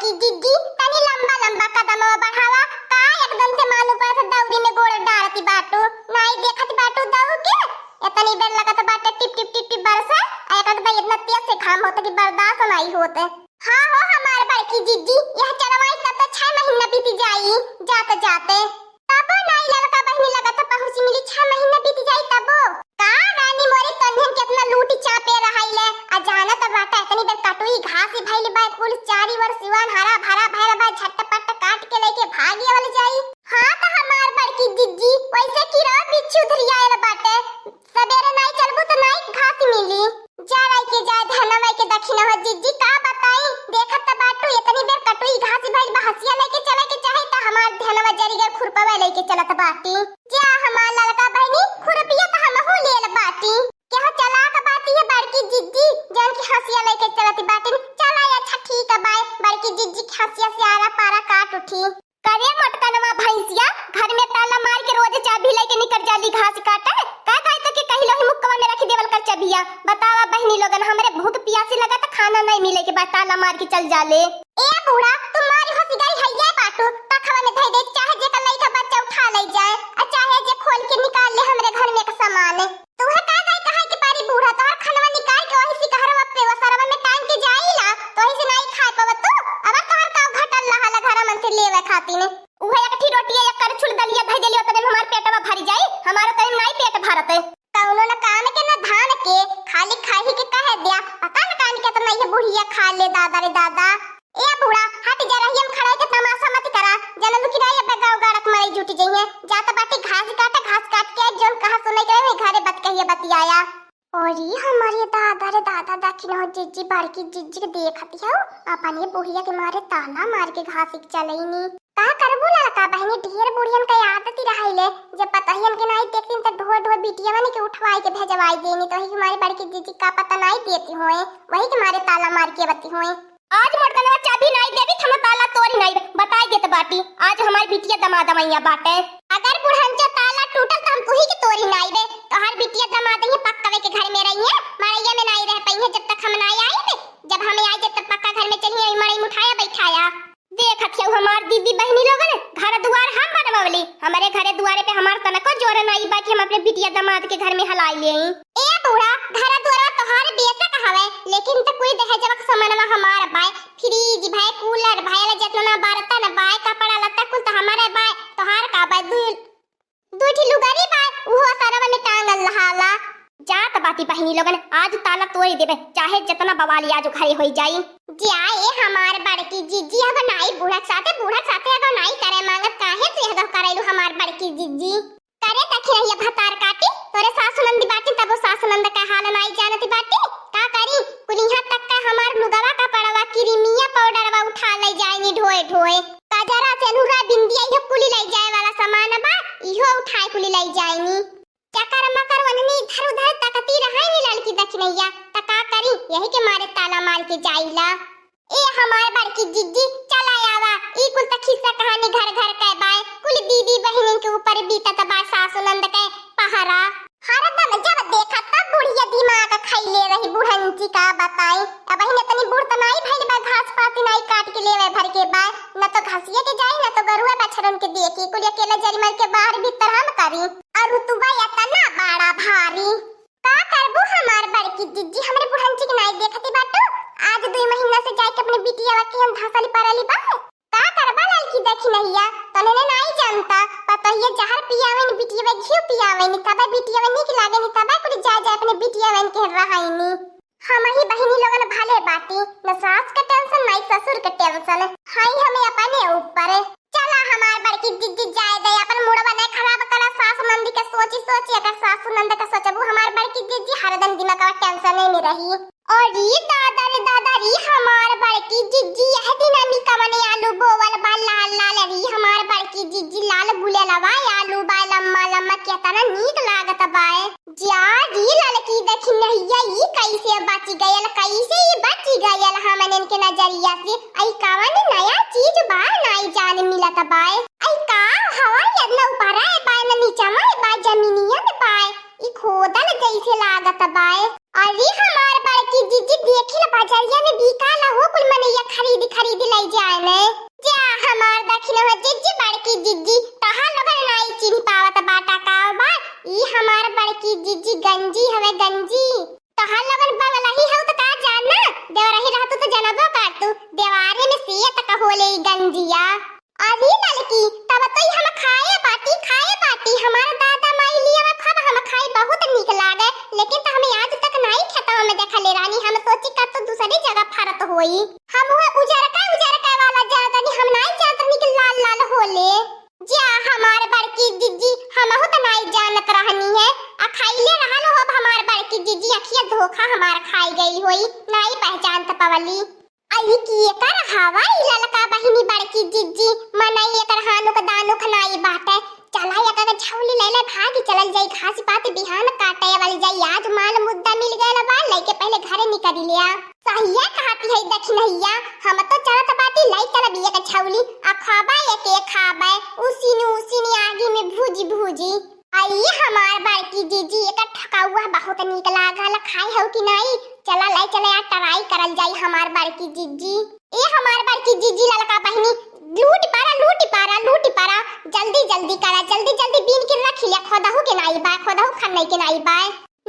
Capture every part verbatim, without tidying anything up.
कि जिज्जी, तनी लंबा लंबा कदमवा बढ़ावा, का एकदम से मालूम पड़त दौरी में गोड़ डारती बाटू, नाई देखत बाटू दऊ के? एतनी बेर लगत बाटे टिप टिप टिप टिप बरसे, आ एक एकदम इतना तेज से घाम होत कि बर्दाश्त नाई होत। हाँ हो हमार बड़की जिज्जी, यह चढ़वाई तब तो छह महीना बीत जाई जात जाते। तबो नाई ललका बहिनी लगत पहुँची मिली, छह महीना बीत जाई तबो। का रानी मोरी तन्हन केतना लूटी चापे रहाइले, आ जानत बाटा एतनी बेर कटुई घास ही भइल बा, कुल चारी ओर सिवान हरा भरा भइल बा, झटपट काट के लेके भाग आवल जाई। हाँ त हमार बड़की जिज्जी, वैसे की रहो बिच्छू धरियायल बाटे, सबेरे नाई चलबू त नाई घास मिली। जा राई के जाए धनवा के दखिना हो जिज्जी, का बताई, देखत त बाटू एतनी बेर कटुई घास भइल बा, हसिया लेके चले के चाही त हमार धनवा जरी गए खुरपवा लेके चलत बाटी। जा हमार ललका बहिनी, खुरपिया त हमहू लेल बाटी। केहू चलाक बाटी है बड़की जिज्जी, जौन की हसिया लेके चलत बाटी। चला अच्छा ठीक है बाय, बड़की जिज्जी के हसिया से आरा पारा काट उठी। करे मोटकनवा भैंसिया, घर में ताला मार के रोज चाभी लेके निकल जाली घास काटे। का कहे तो के कहिलो ही मुक्कवा में रख देवल कर चाबिया। बतावा बहिनी लोगन, हमरे भूख पियासी लगा त खाना नहीं मिले के बाद ताला मार के चल जाले। ए बूढ़ा, तू मारी होशियारी हइये बाटू, पखवा में धइ दे, चाहे जेकर लइका बच्चा उठा ले जाए, आ चाहे जे खोल के निकाल ले हमरे घर में के सामान। तुहे का गाय कहे के पारी बूढ़ा, तोहर खनवा निकाल के वही सिकहरवा पे वसरवा में टांग के जाई ला, तो वही से नाई खाए पावत तू, अगर तोहर का घटल रहा ला घरा मन से लेवे खातिर। उहे एक ठी रोटिया एक करछुल दलिया धइ देली, ओतने में हमार पेटवा भरी जाई, हमारो तनी नाई पेट भरत। कौनो न काम के न धान के, खाली खाही के कहे दिया, पता न कान के तो नहीं है बुढ़िया खा ले दादा रे दादा। ए बूढ़ा, हट जा रही, हम खड़ा के तमाशा मत करा, जनम की रही अब गाँव गाड़क मरई जुट जइहे, जात बाटी घास काटे, घास काट के जौन कहा सुने के रहे, घरे बत कहिए बतियाया। अरे हमारे दादा रे दादा, दखिन हो जिज्जी, बड़की जिज्जी के देखत हो, अपन ये बुढ़िया के मारे ताला मार के घास के चलैनी। का करबू लड़का बहिनी, ढेर बुढ़ियन के आदत ही रहाइले, जब पतहियन के नाई देखतीन त ढोए ढोए बिटिया मन के उठवाई के भेजवाई देनी, तो ही हमारी बड़की जिज्जी का पता नाई देती होए, वही के मारे ताला मार के बती होए। आज मोटकनवा चाबी नाई देबी, त हम ताला तोरी नाई, बताई देत बाटी। आज हमारी बिटिया दमाद मइया बाटे। अगर बुढ़न के ताला टूटल त हम तुही के तोरी नाई बे। तोहार बिटिया दमाद ही पक्कवे के घर में रही है, मड़ैया में नाई रह पई है जब तक हम नाई आई बे। जब हम आई जब तक पक्का घर में चली आई, मड़ई में उठाया बैठाया। देखत हऊ हमार दीदी बहिनी लोगन, घर दुआर हम बनवली, हमरे घरे दुआरे पे हमार तनको जोर नाई बा कि हम अपने बिटिया दमाद के घर में हलाई लेई। ए बूढ़ा, घर दुआर तोहार बेशक हवे, लेकिन त कुल दहेजवा के सामानवा हमार बाय। फ्रिज भाई, कूलर भाई, वाला जितना ना बर्तन बाय, कपड़ा लत्ता कुल त हमारे बाय। तोहार का बाय? दू, दू ठी लुगरी बाय, उहो सरवा में टांगल रहाला। जात बाटी बहिनी लोगन, आज ताला तोड़ देबे, चाहे जितना बवाल आज घरे होई जाई। जाए हमार बड़की जिज्जी, अब नाई बूढ़ा के साथे, बूढ़ा के साथे अब नाई करे मांगत, काहे तू यह करैलू हमार बड़की जिज्जी? करे तखी रहिया भतार काटी, तोरे सासु नंदी बाटी, तबो सासु नंद का हाल नाई जानती बाटी। का करी, कुलिहा तक का हमार लुगवा का पड़वा, क्रीमिया पाउडरवा उठा ले जाइनी ढोए ढोए। काजरा, सेनुरा, बिंदिया, इहो कुली ले जाए वाला सामान बा, इहो उठाए कुली ले जाइनी। चकर मकर वननी इधर उधर तकती रहाइनी ललकी दखिनैया, त का करी, यही के मारे ताला मार के जाइला। ए हमार बड़की जिज्जी, चला आवा, ई कुल त खिस्सा कहानी घर घर के बाय, कुल दीदी बहिनी के ऊपर बीतत बा सासु नंद के पहरा। हरदम जब देखा तब बुढ़िया दिमाग खैले रही, बुढ़ंची का बताई। अबहिन इतनी बूढ़ त नाई भइल बा, घास पाती नाई काट के लेवे भर के बाय, न तो घसिए के जाई, न तो गरुआ बछरन के देखी, कुल अकेला जरी मर के बाहर भीतर हम करी। और रुतबा इतना बड़ा भारी। का करबू हमार बड़की जिज्जी, हमरे बुढ़ंची के नाई देखती बाटू? आज दुई महीना से जाके अपने बिटिया के हम धसली परली बा। का करबा ललकी दखिनैया, तने ने नाई जानता, पतोहिया जहर पियावे न बिटिया घी पियावे न, तबे बिटिया नीक लागे न, तबे कुल जा जा अपने बिटिया के रहाइनी। हम ही बहिनी लोगन भले बाटी, न सास के टेंशन, न ससुर के टेंशन, हाई हमें अपने ऊपर। चला हमार बड़की जिज्जी जाए दे, अपन मूडवा न खराब करा सासु नंदी के सोची सोची, अगर सासु नंद के सोचबू हमार बड़की जिज्जी हरदम दिमागवा टेंशन में रही। अरे दादा रे दादा रे, हमार बड़की जिज्जी यह दिन अमी कवने आलू बोवल बा लाल लाल रे, हमार बड़की जिज्जी लाल गुलेलवा आलू बा लम्मा लम्मा, केतना नीक लागत बाए। जा रे ललकी दखिनैया, ई कैसे बच गयल, कैसे ई बच गयल हमनन के नजरिया से? आई कवन नया चीज बा, नाई जान मिलत बाय। आई का हवा यदना ऊपर आए बाय, न नीचा में बाय, जमीनिया में बाय। ई खोदल जैसे लागत बाय। अरे हमार बड़की जिज्जी, देखी ल बजरिया में बिकाला हो, कुल मनैया खरीद खरीद ले जाए। देखिन हो जिज्जी, बड़की जिज्जी, तोहार लोगन नाई चिन्ह पावत बाटा का बा? ई हमार बड़की जिज्जी गंजी हवे, गंजी। तोहार लोगन बगलही हो त का जान ना, देवरही रहतू त जनबो करतू, देवारे में सियत क होले ई गंजिया। अरे ललकी, तब तो ई हम खाए बाटी, खाए बाटी, हमार दादा माई लियावा खब हम खाई, बहुत नीक लागे, लेकिन त हमें आज तक नाई खेतवा में देखले रहनी, हम सोची का तो दूसरी जगह फरत होई। हम हुए उजरका उजरका वाला जानतनी, हम नाई जानतनी कि लाल लाल होले। जा हमार बड़की जिज्जी, हमहू त नाई जानत रहनी है। आ खाइले रहल होब हमार बड़की जिज्जी, अखिया धोखा हमार खाई गई होई, नाई पहचान त पवली। आई की एकर हवा ई ललका बहिनी बड़की जिज्जी, मनई एकर हानुक दानुक नाई बाटे। चला एकर झौली ले ले, भागी चलल जाई, घास पात बिहान काटे वाली जाई, आज माल मुद्दा मिल गयल बा, लइके पहले घरे निकल लिया। सहिया कहती है दखिनहिया, हम तो चलत बाटी, लाई चल बिया के छौली, आ खाबा एके खाबे, उसिन उसिन आगी में भूजी भूजी। आई हमार बड़की जीजी, एकर ठकौआ बहुत नीक लागल, खाई हौ कि नाई? चला लाई चले आ try करल जाई हमार बड़की जीजी। ए हमार बड़की जीजी ललका बहिनी, लूट पारा, लूट पारा, लूट पारा, जल्दी जल्दी करा, जल्दी जल्दी बीन के रख लिया, खोदहू के नाई बा, खोदहू खन्नई के नाई बा।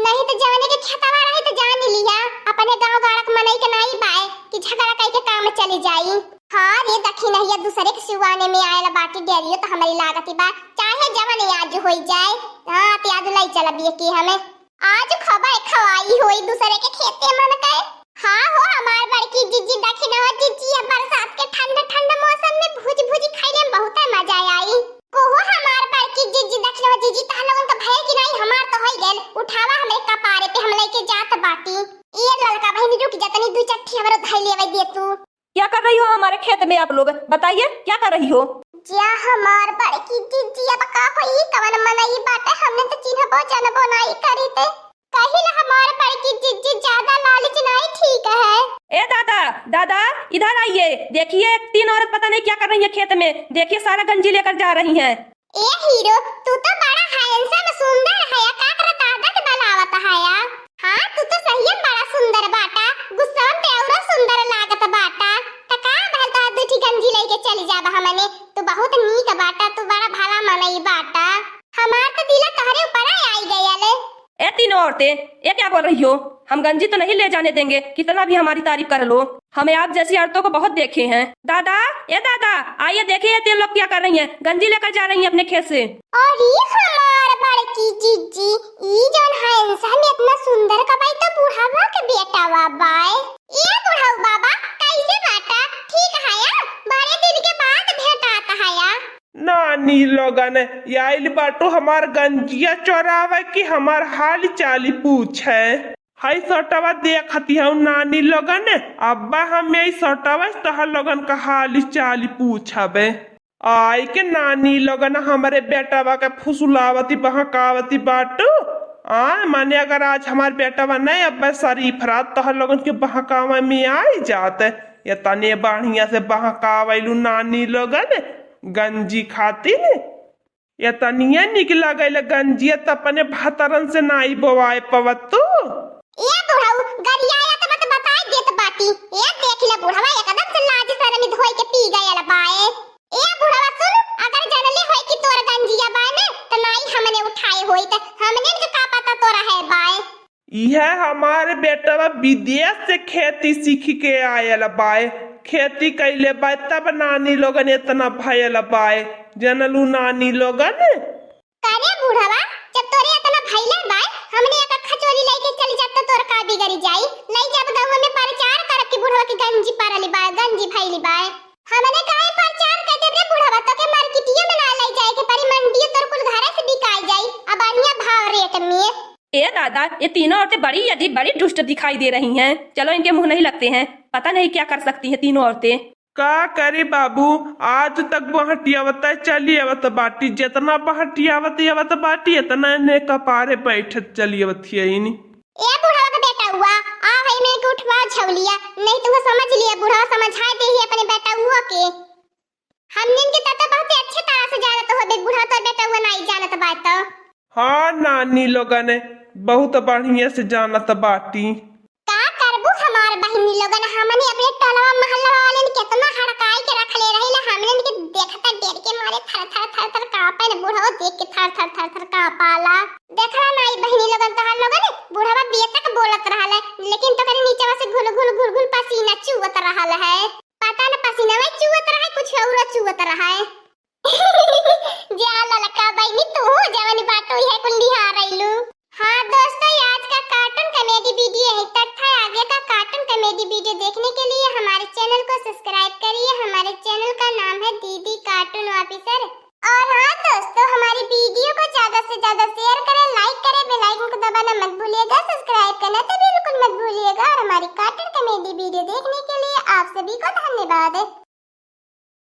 नहीं तो जवने के खेतवा रहे तो जान लिया, अपने गाँव गाड़क मनई के नाई बाय कि झगड़ा कई के काम चली जाई। हाँ रे दखिनहिया, दूसरे के सिवाने में आयल बाटी डेरियो तो हमरी लागती बा, चाहे जवन आज होई जाए। हाँ, ते आज लई चलबी के हमें। आज खबर खवाई होई दूसरे के खेते मन के। हाँ हो हमार बड़की जीजी, दखिनहो जीजी, अब बरसात के ठंड ठंड मौसम में भूज भूज खाइले में बहुते मजा आई। कोहो हमार बड़की जीजी, दखिनहो जीजी, तहां लोगन का भय कि नाई? हमार तो होई गइल, उठावा हमरे कपारे पे, हम लइके जात बाटी। ए ललका बहिनी रुक जा, तनी दू चट्ठी हमरो धई लेवे दे तू। क्या कर रही हो हमारे खेत में आप लोग? बताइए, क्या कर रही हो? जिया हमार बड़की जीजी, अब का होई, कवन मनई बाटे, हमने तो चिन्हबो जानबो नाई करी ते। कहिला हमार बड़की जीजी, ज्यादा लालच नाई ठीक है। ए दादा, दादा, इधर आइए, देखिए तीन औरत पता नहीं क्या कर रही है खेत में, देखिए सारा गंजी लेकर जा रही हैं। ए हीरो, तू तो बड़ा handsome सुंदर है, का करत आदत बलावत है या? हाँ, तू तो सही में बड़ा सुंदर बाटा, गुस्सा में ते औरो सुंदर लागत बाटा। त का भल तो दू ठी गंजी लेके चली जाब हमने, तू बहुत नीक बाटा, तू बड़ा भला मनई बाटा। हमार तो दिला तोहरे ऊपर आई गया ले। ए तीनों औरतें, ये क्या बोल रही हो? हम गंजी तो नहीं ले जाने देंगे, कितना भी हमारी तारीफ कर लो। हमें आप जैसी औरतों को बहुत देखे हैं। दादा, ए दादा, आइए देखिए ये तीन लोग क्या कर रही हैं, गंजी लेकर जा रही हैं अपने खेत से। अरे हमार बड़की जीजी, ई जौन handsome इतना सुंदर का बाई तो बुढ़ावा के बेटावा बाय। ए बुढ़ऊ बाबा, कैसे बाटा? ठीक है या? बड़े दिन के बाद भेंटात है या? नानी लोगन, आइल बाटू हमार गंजिया चोरावे कि हमार हाल चाल पूछे? हई सटवा देखती हूँ नानी लोगन, अब्बा हम यही सटवा से तोहर लोगन का हाल चाल पूछबे। आई के नानी लोगन हमरे बेटवा के फुसुलावती बहकावती बाटू। आ, माने अगर आज हमार बेटवा नहीं अब्बा शरीफ रात तोहर लोगन के बहकावे में आई जात, ये तने बढ़िया से बहकावैलू नानी लोगन गंजी खातिर। ये तनिया निक लगैल गंजिया त अपने भतरन से नाई बोवाए पवत तू। ए बुढ़ऊ, गरियाया त मत बताई देत बाटी। ए देख ले बुढ़वा एकदम से लाज शरम धोई के पी गयल बाए। ए बुढ़वा सुन, अगर जनले होई कि तोर गंजिया बाए ने, त नाई हमने उठाए होई त हमने के का पता तोरा है बाए। इहे हमार बेटवा विदेश से खेती सीख के आयल बाय, खेती कैले बाय, तब नानी लोगन इतना भयल बाय, जनलू नानी लोगन। करे बुढ़वा, जब तोरे इतना भइले बाय, हमने एक अक्खा चोरी लइके चली जात तो तोर का बिगड़ी जाई? लई जब गौवा में प्रचार करब कि बुढ़वा के गंजी परली बाय, गंजी भइली बाय। हमने काहे प्रचार कर देब रे बुढ़वा, तो के मार्केटिया में ना लई जाए के परी, मंडिया तोर कुल घरे से बिकाई जाई, आ बढ़िया भाव रेट में। ए दादा, ये तीनों औरतें बड़ी अजीब, बड़ी दुष्ट दिखाई दे रही हैं। चलो, इनके मुंह नहीं लगते हैं, पता नहीं क्या कर सकती हैं तीनों औरतें। का करे बाबू, आज तक बहटियावत चली आवत बाटी, जितना बहटियावत आवत बाटी, इतना इन्हें कपारे बैठत चली आवत है इन्हीं। ए बुढ़वा के बेटा हुआ, आ भाई में के उठवा झौलिया, नहीं तो समझ लिया, बुढ़वा समझाए दे ही अपने बेटा हुआ के। हमनिन के तता बहुत ही अच्छे तरह से जानत होबे, बुढ़वा तो बेटा हुआ नहीं जानत बात। हाँ नानी लोगन, बहुत बढ़िया से जानत बाटी। का करबू हमार बहिनी लोगन, हमनी अपने टोलवा महल्ला वालन केतना हड़काई के रखले रहिला, हमनिन के देखते पसीना चुअत रहल है, पता न पसीना में चुअत रहे, कुछ और चुअत रहे। जा ललका बहिनी, तू हो जवन बाटो है कुल निहार अइलू। हाँ दोस्तों, ये आज का कार्टून कॉमेडी वीडियो यहीं तक था। आगे का कार्टून कॉमेडी वीडियो देखने के लिए हमारे चैनल को सब्सक्राइब करिए। हमारे चैनल का नाम है दीदी कार्टून ऑफिसर। और हाँ दोस्तों, हमारी वीडियो को ज्यादा से ज्यादा शेयर करें, लाइक करें, बेल आइकन को दबाना मत भूलिएगा, सब्सक्राइब करना तो बिल्कुल मत भूलिएगा। और हमारी कार्टून कॉमेडी वीडियो देखने के लिए आप सभी को धन्यवाद।